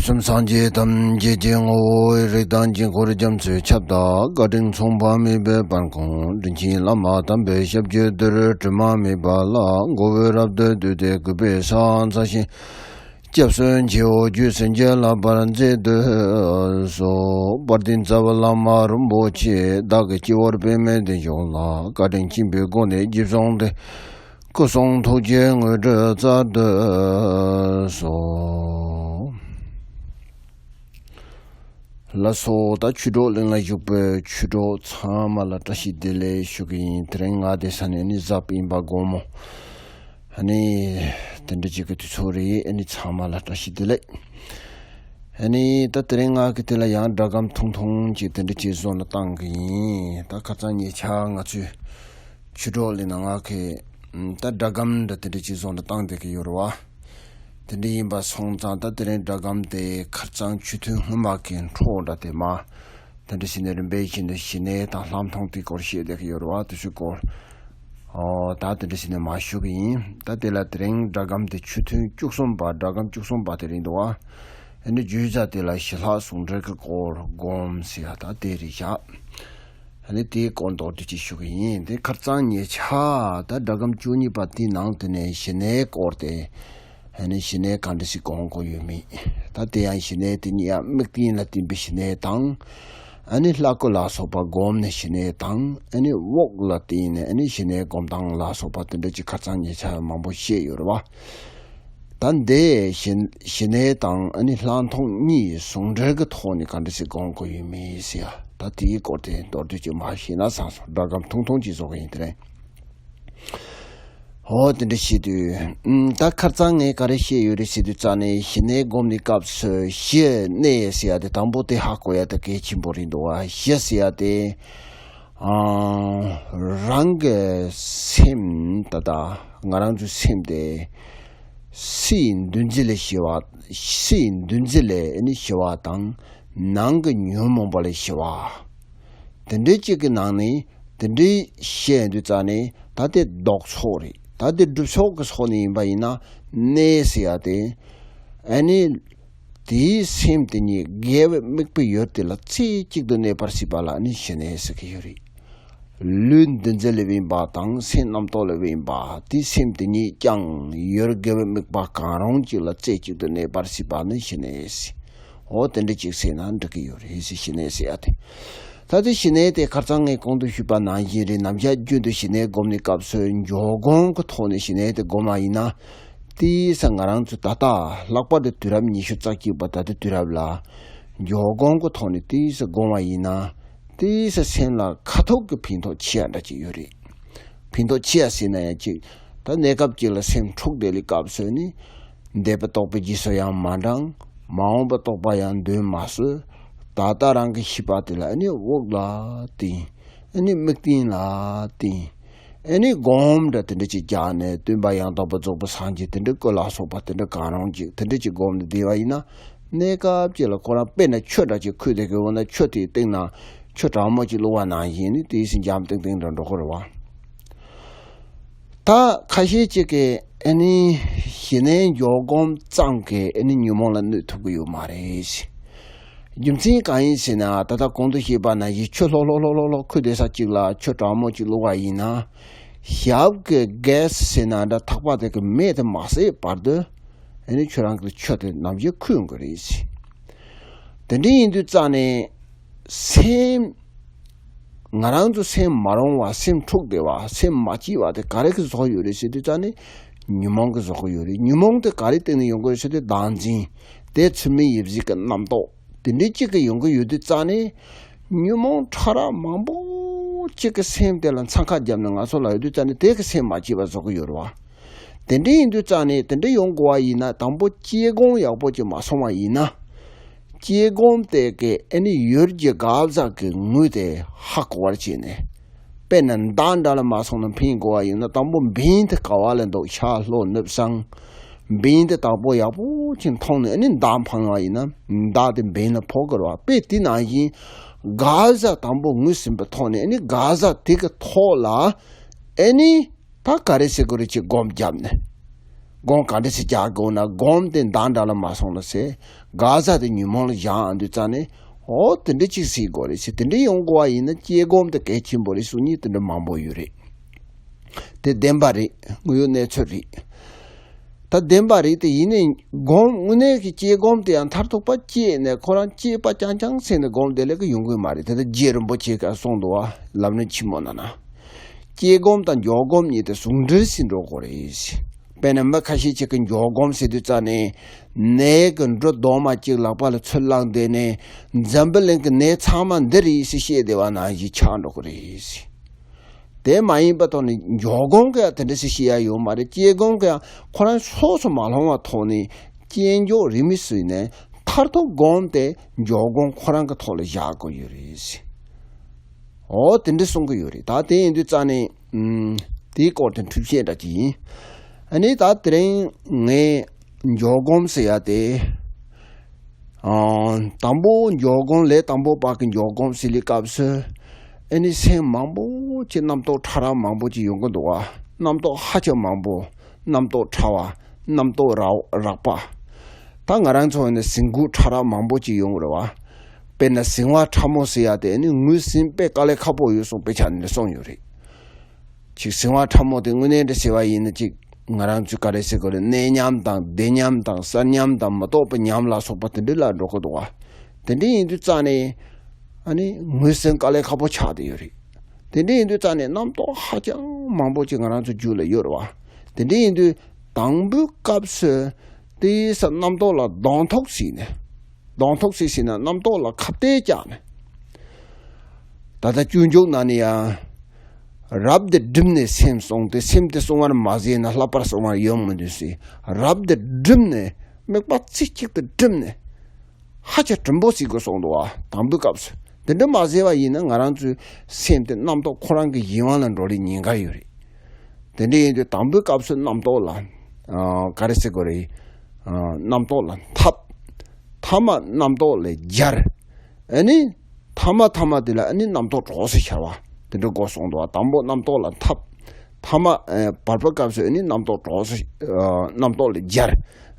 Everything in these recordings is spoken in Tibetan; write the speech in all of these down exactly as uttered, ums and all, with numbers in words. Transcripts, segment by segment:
གསུམ་སངས་རྒྱས་ཐམས་ཅད་ཀྱི་ངོ་བོ། རིགས་དང་དཀྱིལ་འཁོར་རྒྱ་མཚོའི་ཁྱབ་བདག་བཀའ་དྲིན་མཚུངས་པ་མེད་པའི་དཔལ་མགོན། དྲིན་ཆེན་བླ་མ་དམ་པའི་ཞབས་ཀྱི་རྡུལ། དྲི་མ་མེད་པ་ལ་མགོ་བོས་རབ་ཏུ་བཏུད་དེ། གུས་པས་ཕྱག་འཚལ་ཞིང་སྐྱབས་སུ་མཆིའོ། རྒྱུད་སེམས་བསྐྱེད་ལ་ཕར་མཛད་དུ་གསོལ། དཔལ་ལྡན་རྩ་བའི་བླ་མ་རིན་པོ་ཆེ། བདག་གི་སྤྱི་བོར་པདྨའི་གདན་བཞུགས་ལ། བཀའ་དྲིན་ཆེན་པོའི་སྒོ་ནས་རྗེས་བཟུང་སྟེ། སྐུ་གསུང་ཐུགས་ཀྱི་དངོས་གྲུབ་སྩལ་དུ་གསོལ། ལགས་སོ། ད་ཆོས་གྲོགས་གླིང་ལ་བཞུགས་པའི་ཆོས་གྲོགས་ཚང་མ་ལ་བཀྲ་ཤིས་བདེ་ལེགས་ཞུ་གི་ཡིན། དེ་རིང་ང་བསྡད་ས་ནས་ནི་གཟའ་སྤེན་པ་དགོང་མོ། ཨ་ནི་དེ་འདྲ་ཅིག་གི་དུས་ཚོད་རེད། ཨ་ནི་ཚང་མ་ལ་བཀྲ་ཤིས་བདེ་ལེགས། ཨ་ནི་ད་དེ་རིང་ང་གི་དེ་ལ་ཡང་སྒྲ་སྒམ་ཐུང་ཐུང་ཅིག་དེ་འདྲ་ཅིག་བཟོ་ནས་བཏང་གི་ཡིན། ད་ཁ་སང་ཉེ་ཆར་ང་ཚོས་ཆོས་གྲོགས་གླིང་ནང་ང་གི་ད་སྒྲ་སྒམ་འདྲ་དེ་འདྲ་ཅིག་བཟོ་ནས་བཏང་བསྡད་ཀྱི་ཡོད་རེད་བ། དེ་འདྲ་ཡིན་པ་སོང་ཙང་ད་དེ་རིང་སྒྲ་སྒམ་དེ་ཁ་སང་ཆུ་ཐུན་སྔོན་མ་གི་འཕྲོ་འདྲ་དེ་མ། དེ་འདྲ་བྱས་ནས་རིམ་པས་བྱས་ནས་ཞི་གནས་དང་ལྷག་མཐོང་དེའི་སྐོར་བཤད་བསྡད་ཀྱི་ཡོད་རེད་བ། དེ་ཚོའི་སྐོར། ཨོ་ད་དེ་འདྲ་བྱས་ནས་མར་ཞུ་གི་ཡིན། ད་དེ་ལ་དེ་རིང་སྒྲ་སྒམ་དེ་ཆུ་ཐུན་བཅུ་གསུམ་པ། སྒྲ་སྒམ་བཅུ་གསུམ་པ་དེ་རེད་འདུག་བ། ཨ་ནི་བརྗོད་བྱ་དེ་ལ་ཞི་ལྷག་ཟུང་འབྲེལ་གྱི་སྐོར་སྒོམ་ཟེར་ཡ་ད་དེ་རེད་བཞག་ཨ་ནི་དེའི་སྐོར་མདོར་བསྡུས་ཅིག་ཞུ་གི་ཡིན། དེ་ཁ་སང་ཉེ་ཆར་ད་སྒྲ་སྒམ་བཅུ་གཉིས་པ་དེའི་ནང་དེ་ནས་ཞི་གནས་སྐོར་དེ། ཨ་ནི་ཞི་གནས་གང་འདྲ་ཞིག་སྒོམ་དགོས་ཡོད་མེད། ད་དེ་ཡང་ཞི་གནས་དེ་གཉིས་ཡང་དམིགས་རྟེན་ལ་བརྟེན་པའི་ཞི་གནས་དང་། ཨ་ནི་ལྷ་སྐུ་ལ་སོགས་པ་བསྒོམས་ནས་ཞི་གནས་དང་། ཨ་ནི་དབུགས་ལ་བརྟེན་ནས་ཨ་ནི་ཞི་གནས་སྒོམ་སྟངས་ལ་སོགས་པ་དེ་འདྲ་ཅིག་ཁ་སང་ཉེ་ཆར་མང་པོ་བཤད་ཡོད་རེད་བ། ད་འདི་ཞི་ཞི་གནས་དང་ཨ་ནི་ལྷག་མཐོང་གཉིས་ཟུང་འབྲེལ་གྱི་ཐོག་ནས་གང་འདྲ་ཞིག་སྒོམ་དགོས་ཡོད་མེད་ཟེར་ཡ། ད་དེའི་སྐོར་དེ་མདོར་བསྡུས་ཅིག་མར་བཤད་ན་བསམ་སོང་། སྒྲ་སྒམ་ཐུང་ཐུང་ཅིག་བཟོ་གི་ཡིན་དེ་རིང་། ཨོ་དེ་འདྲ་བཤད་དུས། ཨུམ། ད་ཁ་སང་ངས་ག་རེ་བཤད་ཡོད་རེད་ཟེར་དུས་ཙ་ནས་ཞི་གནས་སྒོམ་ནས་སྐབས་སུ་ཞི་གནས་ཟེར་ཡ་དེ་དང་པོ་དེ་ཧ་གོ་ཡ་དེ་གལ་ཆེན་པོ་རེད་འདུག་བ། ཞི་ཟེར་ཡ་དེ། ཨང་། རང་གི་སེམས་ད་ལྟ་ང་རང་ཚོའི་སེམས་དེ་སའི་འདུ་འཛི་ལས་ཞི་བ། སའི་འདུ་འཛི་ལས་ནི་ཞི་བ་དང་ནང་གི་ཉོན་མོངས་པ་ལས་ཞི་བ། དེ་འདྲའི་གཅིག་གི་ནང་ནས་དེ་འདྲའི་བཤད་དུས་ཙ་ནས་ད་དེ་ལྡོག་ཕྱོགས་རེད། ད་དེ་སྒྲུབ་ཕྱོགས་ཀྱི་ཕྱོགས་ནས་ཡིན་པ་ཡིན་ན་གནས་ཟེར་ཡ་དེ། ཨ་ནི། དེའི་སེམས་དེ་ཉིད་དགེ་བའི་དམིགས་པ་ཡོད་དེ་ལ་རྩེ་གཅིག་ཏུ་གནས་པར་བྱེད་པ་ལ་ནི་ཞི་གནས་ཟེར་གྱི་ཡོད་རེད། ལུས་འདུ་འཛི་ལས་འབྱུང་བ་དང་སེམས་རྣམ་རྟོག་ལས་འབྱུང་བ་དེའི་སེམས་དེ་ཉིད་ཀྱང་ཡུལ་དགེ་བའི་དམིགས་པ་གང་རུང་གཅིག་ལ་རྩེ་གཅིག་ཏུ་གནས་པར་བྱེད་པ་ནི་ཞི་གནས་ཟེར། འོ་དེ་འདྲ་གཅིག་བྱས་ན་འགྲིག་གི་ཡོད་རེད་ཟེར། ཞི་གནས་ཟེར་ཡ་དེ། ད་དེ་ཞི་གནས་དེ་ཁ་སང་ངས་གོང་དུ་ཞུས་པ་ནང་བཞིན་རེད། ནམ་ཞག་རྒྱུན་དུ་ཞི་གནས་སྒོམ་ནས་སྐབས་སུ་འཇོག་སྒོམ་གྱི་ཐོག་ནས་ཞི་གནས་དེ་སྒོམ་པ་ཡིན་ན། དེའི་ས་ང་རང་ཚོ་ད་ལྟ་ལྷག་པར་དུ་དུས་རབས་ཉི་ཤུ་རྩ་གཅིག་པ་ད་ལྟའི་དུས་རབས་ལ་འཇོག་སྒོམ་གྱི་ཐོག་ནས་དེའི་ས་སྒོམ་པ་ཡིན་ན། དེའི་ས་སེམས་ལ་ཁ་ཐུག་གི་ཕན་ཐོགས་ཆེ་ཡ་འདྲ་ཅིག་ཡོད་རེད། ཕན་ཐོགས་ཆེ་ཡ་ཟེར་ན་ཡང་ཅིག་ད་གནས་སྐབས་ཅིག་ལ་སེམས་འཁྲུག་བསྡད་ལི་སྐབས་སུ་ནི། འདས་པ་རྟོགས་པའི་རྗེས་སུ་ཡང་མ་འབྲང་། མ་འོངས་པ་རྟོགས་པ་ཡང་འདོན་མ་སྲིད། ད་ལྟ་རང་གི་ཤེས་པ་དེ་ལ་ཨ་ནི་དབུགས་ལ་བརྟེན། ཨ་ནི་དམིགས་རྟེན་ལ་བརྟེན། ཨ་ནི་སྒོམ་འདྲ་དེ་འདྲ་ཅིག་རྒྱག་ནས་སྟོན་པ་ཡང་དག་པར་རྫོགས་པའི་སངས་རྒྱས་དེ་འདྲ་སྐུ་ལ་སོགས་པ་དེ་འདྲ་གང་རུང་ཅིག་དེ་འདྲ་ཅིག་སྒོམ་ནས་བསྡད་པ་ཡིན་ན། གནས་སྐབས་ཅིག་ལ་ཁོ་རང་དཔེར་ན་ཆུ་འདྲ་ཅིག་ཁུལ་དེ་གི་འོ་ན་ཆུ་དེའི་སྟེང་ན་ཆུ་གྲང་མོ་ཅིག་བླུགས་པ་ནང་བཞིན་ནི་དེའི་སེམས་འཇམ་ཏིང་ཏིང་འདྲ་འགྲོ་གི་རེད་བ། ད་ཁ་ཤས་ཅིག་གིས་ཨ་ནི་ཞི་གནས་འཇོག་སྒོམ་ཙམ་གྱིས་ཨ་ནི་ཉོན་མོངས་ལ་གནོད་ཐུབ་ཀྱི་ཡོད་མ་རེད། རྒྱུ་མཚན་གང་ཡིན་ཟེར་ན། ད་ལྟ་གོང་དུ་བཤད་པ་ནང་བཞིན་ཆུ་ལྷོག་ལྷོག་ལྷོག་ལྷོག་ལྷོག་ཁུལ་བསྡད་ས་གཅིག་ལ་ཆུ་གྲང་མོ་གཅིག་བླུགས་པ་ཡིན་ན། ཞབས་ཀྱི་གེ་སི་ཟེར་ན་འདྲ་ཐག་པ་དེ་གི་མེ་དེ་མ་བསད་བར་དུ་ཨ་ནི་ཁྱོད་རང་གི་ཆུ་དེ་ནམ་ཞིག་ཁུག་ཡོང་གི་རེད། དེ་འདྲ་ཡིན་དུས་ཙང་ནས་སེམས། ང་རང་ཚོ་སེམས་མ་རུང་བ། སེམས་འཁྲུག་བསྡད་པ། སེམས་མ་སྐྱིད་པ་དེ་ག་རེ་གིས་བཟོ་གི་ཡོད་རེད་ཟེར་དུས་ཙང་ནས་ཉོན་མོངས་གིས་བཟོ་གི་ཡོད་རེད། ཉོན་མོངས་དེ་ག་རེ་སྟེང་ནས་ཡོང་གི་ཡོད་ཟེར་དུས་བདག་འཛིན། དེ་ཚུལ་མིན་ཡིད་བྱེད་ཀྱི་རྣམ་རྟོག་དེ་འདྲའི་གཅིག་གིས་ཡོང་གི་ཡོད་དུས་ཙང་ནས་ཉོན་མོངས་ཕྲ་རགས་མང་པོ་གཅིག་གིས་སེམས་དེ་ལ་འཚང་ཁ་བརྒྱབ་ནས་ང་ཚོ་ལ་ཡོད་དུས་ཙང་ནས་དེ་གིས་སེམས་མ་སྐྱིད་པ་བཟོ་གི་ཡོད་རེད་བ། དེ་འདྲ་ཡིན་དུས་ཙང་ནས་དེ་འདྲ་ཡོང་དགོས་པ་ཡིན་ན། དང་པོ་སྐྱེ་སྒོམ་ཡག་པོ་ཅིག་མ་སོང་བ་ཡིན་ན། སྐྱེ་སྒོམ་དེ་གི་ཨ་ནི་ཡུལ་གྱི་དགག་བྱ་གི་ངོས་དེ་ཧ་གོ་བར་བྱས་ནས། དཔེར་ན་མདའ་འདྲ་ལ་མ་སོང་ན་འཕེན་དགོས་པ་ཡིན་ན། དང་པོ་འབེན་དེ་ག་བ་ལ་འདུག་ཤར་ལྷོ་ནུབ་བྱང་། འབེན་དེ་དང་པོ་ཡག་པོ་ཅིག་མཐོང་ནས་ཨ་ནི་མདའ་འཕང་བ་ཡིན་ན་མདའ་དེ་འབེན་ལ་ཕོག་དགོས་རེད་བ། དཔེ་དེ་ནང་བཞིན་དགག་བྱ་དང་པོ་ངོས་ཟིན་པའི་ཐོག་ནས་ཨ་ནི་དགག་བྱ་དེ་གི་ཐོག་ལ་ཨ་ནི། ད་ག་རེ་ཟེར་དགོས་རེད་ཅེས་སྒོམ་བརྒྱབ་ནས། སྒོམ་ག་འདྲ་ཞིག་རྒྱག་དགོས་ན་སྒོམ་དེ་འདང་འདྲ་ལ་མ་སོང་ལ་ཟེར། དགའ་ས་དེ་ཉོན་མོངས་ལ་བཞག་འདུག་ཙང་ནས། ཨོ་དེ་འདྲ་ཅིག་ཟེར་དགོས་རེད་ཟེར། དེ་འདྲ་ཡོང་དགོས་པ་ཡིན་ན་དཔྱད་སྒོམ་དེ་གལ་ཆེན་པོ་རེད་གསུང་མཁན་དེ་འདྲ་མང་པོ་ཡོད་རེད། དེ་བདེན་པ་རེད། དངོས་ཡོད་གནས་ཚུལ་རེད། ད་བདེན་པ་རེད་དེ། ཡིན་ནའི་སྒོམ་དངོས་གནས་ཀྱི་དཔྱད་སྒོམ་དེ་ཡང་མཐར་ཐུག་པ་དཔྱད་ནས་ཁོ་རང་དཔྱད་པ་རྐྱང་རྐྱང་བྱས་ནས་སྒོམ་དེ་ལས་ཀ་ཡོང་གི་མ་རེད། དེ་ལྟར་རྗེ་རིན་པོ་ཆེ་ག་གསུངས་འདུག་བ། ལམ་རིམ་ཆེན་མོ་ནང་ན། དཔྱད་སྒོམ་དང་འཇོག་སྒོམ་གཉིས་དེ་ཟུང་འབྲེལ་ཟིན་འགྲོ་དགོས་རེད། དཔེར་ན་མི་ཁ་ཤས་ཅིག་གིས་འཇོག་སྒོམ་ཟེར་དུས་ཙ་ནས་ནས་ཀྱི་འབྲུ་རྡོག་མ་གཅིག་ལག་པ་ལ་ཚུར་བླངས་བསྡད་ནས་འཛམ་བུ་གླིང་གི་ནས་ཚང་མ་འདི་རེད་ཟེར་བཤད་བསྡད་པ་ནང་བཞིན་ཆགས་འགྲོ་གི་རེད། དེ་མ་ཡིན་པ་ཐོག་ནས་འཇོག་སྒོམ་གྱི་ཡང་དེ་འདྲ་ཞིག་བཤད་ཡ་ཡོད་མ་རེད། དཔྱད་སྒོམ་གྱི་ཡང་ཁོ་རང་ཕྱོགས་སུ་མ་ལྷུང་བ་ཐོག་ནས་དཔྱད་འཇོག་རིས་མེད་བཟོས་ནས་མཐར་ཐུག་སྒོམ་དེ་འཇོག་སྒོམ་ཁོ་རང་གི་ཐོག་ལ་བཞག་དགོས་ཡོད་རེད། ཨོ་དེ་འདྲ་གསུང་གི་ཡོད་རེད། ད་དེ་ཡིན་དུས་ཙ་ནས་ཨུམ། དེའི་སྐོར་དེ་འཁྲུལ་བཤད་འདྲ་ཅིག་ཡིན། ཨ་ནི་ད་དེ་རིང་ངས་འཇོག་སྒོམ་ཟེར་ཡ་དེ། ཨང་། དང་པོ་འཇོག་སྒོམ་ལས་དང་པོ་བར་གྱི་འཇོག་སྒོམ་ཟེར་ལི་སྐབས་སུ། ཨ་ནི་སེམས་མང་པོ་ཅིག་རྣམ་རྟོག་ཕྲ་རགས་མང་པོ་ཅིག་ཡོང་གི་འདུག་བ། རྣམ་རྟོག་ཧ་ཅང་མང་པོ། རྣམ་རྟོག་ཕྲ་བ། རྣམ་རྟོག་རགས་རགས་པ། ད་ང་རང་ཚོ་ནི་ཟིང་འགུག་ཕྲ་རགས་མང་པོ་ཅིག་ཡོང་གི་རེད་བ། དཔེར་ན་ཟིང་བ་ཕྲ་མོ་ཟེར་ཡ་དེ་ནི་ངོས་ཟིན་དཔེ་དཀའ་ལས་ཁག་པོ་ཡོད་སོང་དཔེ་ཆ་ནས་གསུངས་ཡོད་རེད། ཅིག་ཟིང་བ་ཕྲ་མོ་དེ་དངོས་གནས་འདྲ་ཟེར་བ་ཡིན་ན་ཅིག་ང་རང་ཚོས་ག་རེ་ཟེར་དགོས་རེད། གནས་ཉམས་དང་བདེ་ཉམས་དང་གསར་ཉམས་དང་མི་རྟོག་པའི་ཉམས་ལ་སོགས་པ་དེ་འདྲ་ལ་འགྲོ་གི་འདུག་བ། དེ་འདྲ་ཡིན་དུས་ཙང་ནས་ཨ་ནི་ངོས་ཟིན་དཀའ་ལས་ཁག་པོ་ཆགས་བསྡད་ཡོད་རེད། དེ་འདྲ་ཡིན་དུས་ཙང་ནས་རྣམ་རྟོག་ཧ་ཅང་མང་པོ་ཅིག་ང་རང་ཚོ་རྒྱུད་ལ་ཡོད་རེད་བ། དེ་འདྲ་ཡིན་དུས་དང་པོའི་སྐབས་སུ་དེའི་ས་རྣམ་རྟོག་ལ་གདོང་ཐུག་ཟེར་ནས། གདོང་ཐུག་ཟེར་ཟེར་ན་རྣམ་རྟོག་ལ་ཁ་གཏད་བཅག་ནས། ད་ལྟ་སྤྱོད་འཇུག་ནང་ནས་ཡང་། རབ་ཏུ་བསྒྲིམས་ནས་སེམས་བསྲུང་སྟེ། སེམས་དེ་བསྲུང་བར་མ་བྱས་ན་ལྷག་པར་བསྲུང་བར་ཡོང་མི་ནུས་ཟེར། རབ་ཏུ་བསྒྲིམས་ནས་དམིགས་པ་རྩེ་གཅིག་ཏུ་བསྒྲིམས་ནས། ཧ་ཅང་གྲིམ་པོ་བྱེད་དགོས་གསུངས་འདུག་བ། དང་པོའི་སྐབས་སུ་དེ་འདྲ་མ་བྱས་པ་ཡིན་ན་ང་རང་ཚོའི་སེམས་དེ་རྣམ་རྟོག་ཁོ་རང་གི་གཞན་དབང་ལ་འགྲོ་རེས་ཉེན་ཁ་ཡོད་རེད། དེ་འདྲ་ཡིན་དུས་དང་པོའི་སྐབས་སུ་རྣམ་རྟོག་ལ། ཨ། ག་རེ་ཟེར་དགོས་རེད། ཨ། རྣམ་རྟོག་ལ་འཐབ། ཐ་མ་རྣམ་རྟོག་ལ་སྦྱར། ཨ་ནི། ཐ་མ་ཐ་མ་དེ་ལ་ཨ་ནི་རྣམ་རྟོག་གྲོགས་སུ་ཤར་བ། དེ་འདྲ་དགོས་གསུངས་འདུག་བ། དང་པོ་རྣམ་རྟོག་ལ་འཐབ། ཐ་མ། ཨ། བར་པའི་སྐབས་སུ་ཨ་ནི་རྣམ་རྟོག་གྲོགས་སུ། ཨ། རྣམ་རྟོག་ལ་སྦྱར།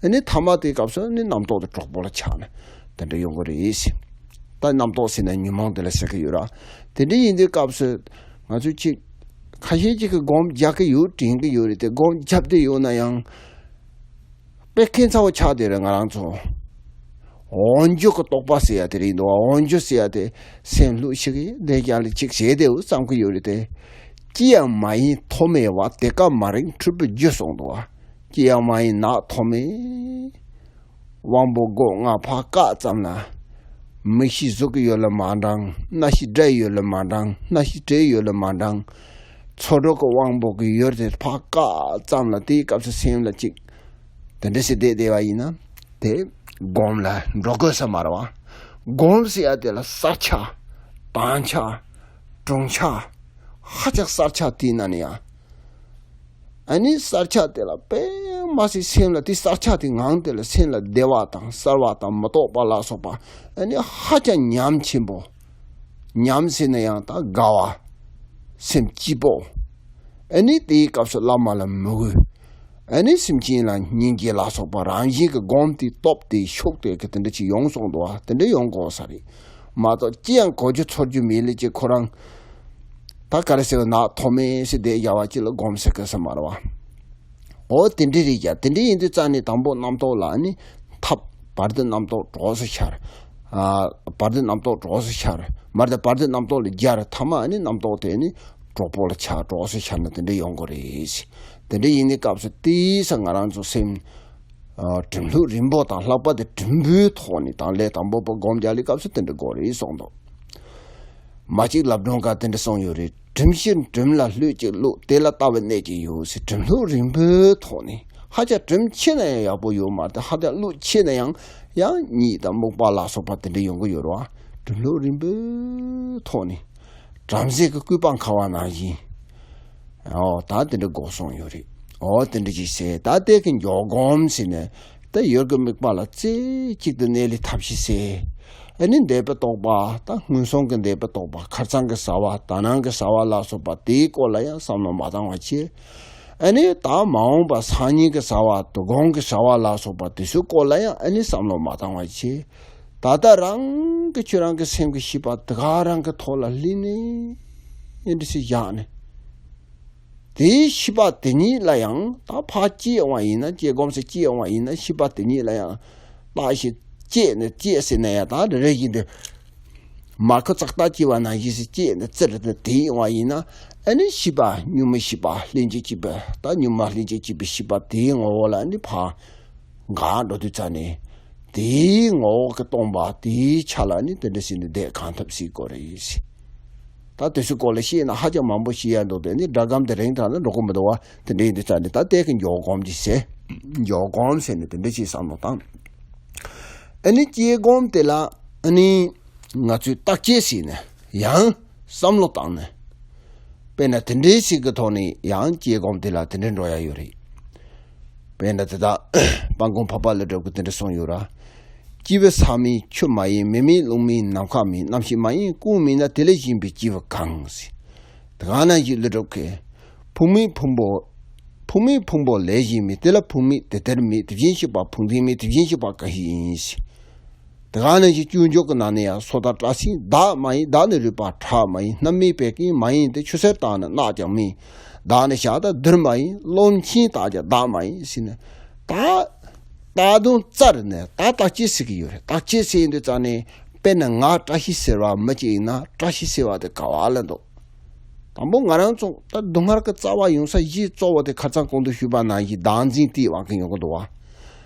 ཨ་ནི་ཐ་མ་དེའི་སྐབས་སུ་ཨ་ནི་རྣམ་རྟོག་དེ་གྲོགས་པོ་ལ་ཆགས་ནས་དེ་འདྲ་ཡོང་གི་རེད་ཟེར། ད་རྣམ་རྟོག་ཟེར་ན་ཉོན་མོངས་དེ་ལ་ཟེར་གི་ཡོད་ར། དེ་འདྲ་ཡིན་དུས་སྐབས་སུ་ང་ཚོས་ཅིག་ཁ་ཤས་ཅིག་གིས་སྒོམ་རྒྱག་གི་ཡོད་དྲན་གི་ཡོད་རེད་དེ། སྒོམ་རྒྱབ་བསྡད་ཡོད་ན་ཡང་། དཔེ་ཁྱད་མཚར་བོ་ཆགས་བསྡད་རེད་ང་རང་ཚོ། འོག་འགྱུ་གི་རྟོག་པ་ཟེར་ཡ་དེ་རེད་འདུག་བ། འོག་འགྱུ་ཟེར་ཡ་དེ་སེམས་ལྷོད་ཤིག་གིས་བདེ་རྒྱ་ལ་ཅིག་བྱས་བསྡད་འོ་བསམ་གི་ཡོད་རེད་དེ། ཅི་ཡང་མ་ཡིན་ཐོག་མེད་པ། དེ་ཀ་མ་རིག་འཁྲུལ་པའི་རྒྱུ་གསུངས་འདུག་བ། ཅི་ཡང་མ་ཡིན་ནག་ཐོག་མེད། དབང་པོ་སྒོ་ལྔ་ཕར་བཀག་ཙམ་ལ། མིག་ཤེས་གཟུགས་ཀྱི་ཡུལ་ལ་མ་འབྲང་། རྣ་ཤེས་སྒྲའི་ཡུལ་ལ་མ་འབྲང་། སྣ་ཤེས་དྲིའི་ཡུལ་ལ་མ་འབྲང་། ཚོར་སྒྲུབ་ཀྱི་དབང་པོ་གི་ཡུལ་དེ་ཕར་བཀག་ཙམ་ལ་དེའི་སྐབས་སུ་སེམས་ལ་ཅིག་དེ་འདྲ་ཞིག་བསྡད་བསྡད་པ་ཡིན་ན། དེ་སྒོམ་ལ་འགྲོ་དགོས་ས་མ་རེད་བ། སྒོམ་ཟེར་ཡ་དེ་ལ་གསར་ཆགས། དྭངས་ཆགས། གྲོང་ཆགས། ཧ་ཅང་གསར་ཆགས་དེའི་ནང་ནས་ཡང་། ཨ་ནི་གསར་ཆགས་དེ་ལ་དཔེ་མ་སྲིད་སེམས་ལ་དེ་གསར་ཆགས་དེ་ངང་དེ་ལ་སེམས་ལ་བདེ་བ་དང་གསལ་བ་དང་མི་རྟོག་པ་ལ་སོགས་པ་ཨ་ནི་ཧ་ཅང་ཉམས་ཆེན་པོ། ཉམས་ཟེར་ན་ཡང་ད་དགའ་བ། སེམས་སྐྱིད་པོ། ཨ་ནི་དེའི་སྐབས་སུ་བླ་མ་ལ་མོས་གུས། ཨ་ནི་སེམས་ཅན་ལ་སྙིང་རྗེ་ལ་སོགས་པ་རང་བཞིན་གྱི་སྒོམ་དེ་སྟོབས་དེ་ཤུགས་དེ་གི་དེ་འདྲ་ཅིག་ཡོང་སོང་འདུག་བ། དེ་འདྲ་ཡོང་དགོས་ས་རེད། མ་གཏོགས་ཅི་ཡང་གོ་རྒྱུ་ཚོར་རྒྱུ་མེད་ལེ་ཅིག་ཁོ་རང་། ད་ག་རེ་ཟེར་བ་ནག་ཐོག་མེད་ཟེར་བསྡད་ཡ་བ་ཅིག་ལ་སྒོམ་ཟེར་གི་ས་མ་རེད་བ། འོ་དེ་འདྲ་རེད་ཀྱ། དེ་འདྲ་ཡིན་དུས་ཙང་ནས་དང་པོ་རྣམ་རྟོག་ལ་ནི་འཐབ། བར་དུ་རྣམ་རྟོག་གྲོགས་སུ་ཤར། ཨ། བར་དུ་རྣམ་རྟོག་གྲོགས་སུ་ཤར། མར་དུ་བར་དུ་རྣམ་རྟོག་ལ་སྦྱར། ཐ་མ་ནི་རྣམ་རྟོག་དེ་ནི་གྲོགས་པོ་ལ་ཆགས། གྲོགས་སུ་ཤར་ནས་དེ་འདྲ་ཡོང་གི་རེད། དེ་འདྲ་ཡིན་ནའི་སྐབས་སུ་དེའི་ས་ང་རང་ཚོ་སེམས། ཨ། གྲིམ་ལྷུག་རིང་པོ་དང་ལྷག་པར་དུ་གྲིམ་པོའི་ཐོག་ནས་དང་ལས་དང་པོ་པོ་སྒོམ་རྒྱག་ལས་སྐབས་སུ་དེ་འདྲ་དགོས་རེད་གསུངས་འདུག་མ་གཅིག་ལབ་སྒྲོན་ཁ་དེ་འདྲ་གསུངས་ཡོད་རེད། གྲིམ་ཕྱིར་གྲིམ་ལ་ལྷོད་ཅིག་བླུགས། དེ་ལ་ལྟ་བའི་གནད་ཅིག་ཡོད་ཟེར། གྲིམ་ལྷུག་རིང་པོའི་ཐོག་ནས་ཧ་ཅང་གྲིམ་ཆེ་ན་ཡང་ཡག་པོ་ཡོད་མ་རེད། ཧ་ཅང་ལྷུག་ཆེ་ན་ཡང་ཡང་གཉིད་དང་རྨུགས་པ་ལ་སོགས་པ་དེ་འདྲ་ཡོང་གི་ཡོད་རེད་བ། གྲིམ་ལྷུག་རིང་པོའི་ཐོག་ནས་བྲམ་ཟེ་གི་སྐུད་པ་འཁར་བ་ནང་བཞིན། ཨོ་ད་དེ་འདྲ་དགོས་གསུངས་ཡོད་རེད། ཨོ་དེ་འདྲ་ཅིག་ཟེར། ད་དེ་གི་འཇོག་སྒོམ་ཟེར་ནས། ད་ཡུལ་གྱི་དམིགས་པ་ལ་རྩེ་གཅིག་ཏུ་གནས་ལུགས་ཐབས་ཤེས་གསལ། ཨ་ནི་འདས་པའི་རྟོག་པ། ད་སྔོན་སོང་གི་འདས་པའི་རྟོག་པ། ཁ་སང་གི་བྱ་བ། ད་ནངས་ཀྱི་བྱ་བ་ལ་སོགས་པ་དེའི་སྐོར་ལ་ཡང་བསམ་བློ་མ་བཏང་བ་བྱས། ཨ་ནི་ད་མ་འོངས་པ་སང་ཉིན་གྱི་བྱ་བ་དོ་དགོང་གི་བྱ་བ་ལ་སོགས་པ་དེ་ཚོའི་སྐོར་ལ་ཡང་ཨ་ནི་བསམ་བློ་མ་བཏང་བ་བྱས། ད་ལྟ་རང་གི་ཁྱོད་རང་གི་སེམས་ཀྱི་ཤེས་པ་དེ་ག་རང་གི་ཐོག་ལ་ལྷུན་ནེ་འདི་སེ་བཞག་ནས། དེའི་ཤེས་པ་དེ་ཉིད་ལ་ཡང་ད་ཕར་སྐྱེས་འོང་བ་ཡིན་ན། སྐྱེ་སྒོམ་ཟེར་སྐྱེས་འོང་བ་ཡིན་ན། ཤེས་པ་དེ་ཉིད་ལ་ཡང་བརྟགས་ཤིང་དཔྱད་ནས། དཔྱད་ཟེར་ན་ཡང་ད་རེ་རེ་བཞིན་དུ་མར་ཁུ་ཙག་ཏག་སྐྱེས་པ་ནང་བཞིན་ཟེར་དཔྱད་ནས་བཙིར་ནས་དེ་འོང་བ་ཡིན་ན། ཨ་ནི་ཤེས་པ་གཉུག་མའི་ཤེས་པ་ལྷན་ཅིག་སྐྱེས་པ། ད་གཉུག་མ་ལྷན་ཅིག་སྐྱེས་པའི་ཤེས་པ་དེའི་ངོ་བོ་ལ་ནི་ཕར་འགག་འགྲོ་དུས་ཙ་ནས། དེའི་ངོ་བོ་གི་སྟོང་པ་དེའི་ཆ་ལ་ནི་དེ་འདྲ་ཟེར་ནས་བསྡད་གང་ཐུབ་སྲིད་དགོས་རེད་ཟེར། ད་དེ་ཚོའི་སྐོར་ལ་བཤད་ན་ཧ་ཅང་མང་པོ་བཤད་ཡ་འདུག་དེ་ནི་སྒྲ་སྒམ་དེ་རིང་ཐང་ལ་འགྲོ་གི་མི་འདུག་བ། དེ་འདྲ་ཡིན་དུས་ཙ་ནས་ད་ལྟའི་གི་འཇོག་སྒོམ་གྱི་ཟེར། འཇོག་སྒོམ་ཟེར་ནས་དེ་འདྲ་ཞིག་བསམ་བློ་བཏང་། ཨ་ནི་སྐྱེ་སྒོམ་དེ་ལ་ཨ་ནི་ང་ཚོས་བརྟག་དཔྱད་བྱས་ནས་ཡང་བསམ་བློ་བཏང་ནས། དཔེར་ན་དེ་འདྲའི་ཞིག་གི་ཐོག་ནས་ཡང་སྐྱེ་སྒོམ་དེ་ལ་དེ་འདྲའི་འགྲོ་ཡ་ཡོད་རེད། དཔེར་ན་དེ་དག་དཔལ་མགོན་འཕགས་པ་ཀླུ་སྒྲུབ་ཀྱིས་དེ་འདྲ་གསུངས་ཡོད་ར། སྐྱེས་བུ་ཟག་མེད་ཆུ་མ་ཡིན། མེ་མེད་རླུང་མེད་ནམ་མཁའ་མེད། རྣམ་ཤེས་མ་ཡིན་ཀུན་མེད་ན། དེ་ལས་གཞན་པའི་སྐྱེས་བུ་གང་ཟེར། དེ་ག་ནང་བཞིན་ཀླུ་སྒྲུབ་ཀྱིས། ཕུང་མེད་ཕུང་པོ། ཕུང་མེད་ཕུང་པོ་ལས་གཞན་མེད། དེ་ལ་ཕུང་མེད་དེ་ལྟར་མེད། དེ་བཞིན་གཤེགས་པ་ཕུང་ལྡན་མེད། དེ་བཞིན་གཤེགས་པ་གང་ཞིག་ཡིན་ཟེར། དེ་ག་ནང་བཞིན་སྤྱོད་འཇུག་གི་ནང་ནས་ཡང་སོ་ཐར་བཀྲ་ཤིས་བདག་མ་ཡིན། བདག་ནི་རུས་པ་ཁྲག་མ་ཡིན། སྣུམ་མེད་བད་ཀན་མ་ཡིན་ཏེ། ཆུ་སེར་དག་ནི་རྣག་ཀྱང་མིན། བདག་ནི་ཞག་དང་དུས་མ་ཡིན། རློན་ཆེན་དག་ཀྱང་བདག་མ་ཡིན་ཟེར་ནས། ད་ད་དུང་བཙལ་ནས་ད་བརྟག་དཔྱད་བྱེད་ཀྱི་ཡོད་རེད། བརྟག་དཔྱད་བྱེད་ཡིན་དུས་ཙང་ནས་དཔེར་ན་ང་བཀྲ་ཤིས་ཟེར་བ་མི་གཅིག་ཡིན་ན། བཀྲ་ཤིས་ཟེར་བ་དེ་ག་བ་ལ་འདུག་དང་པོ་ང་རང་ཚོ་ད་སྡུག་བསྔལ་གྱི་རྩ་བ་ཡོང་ས་གཞི་གཙོ་བོ་དེ་ཁ་སང་གོང་དུ་ཞུས་པ་ནང་བཞིན་བདག་འཛིན་དེའི་དབང་གིས་ཡོང་གི་འདུག་བ།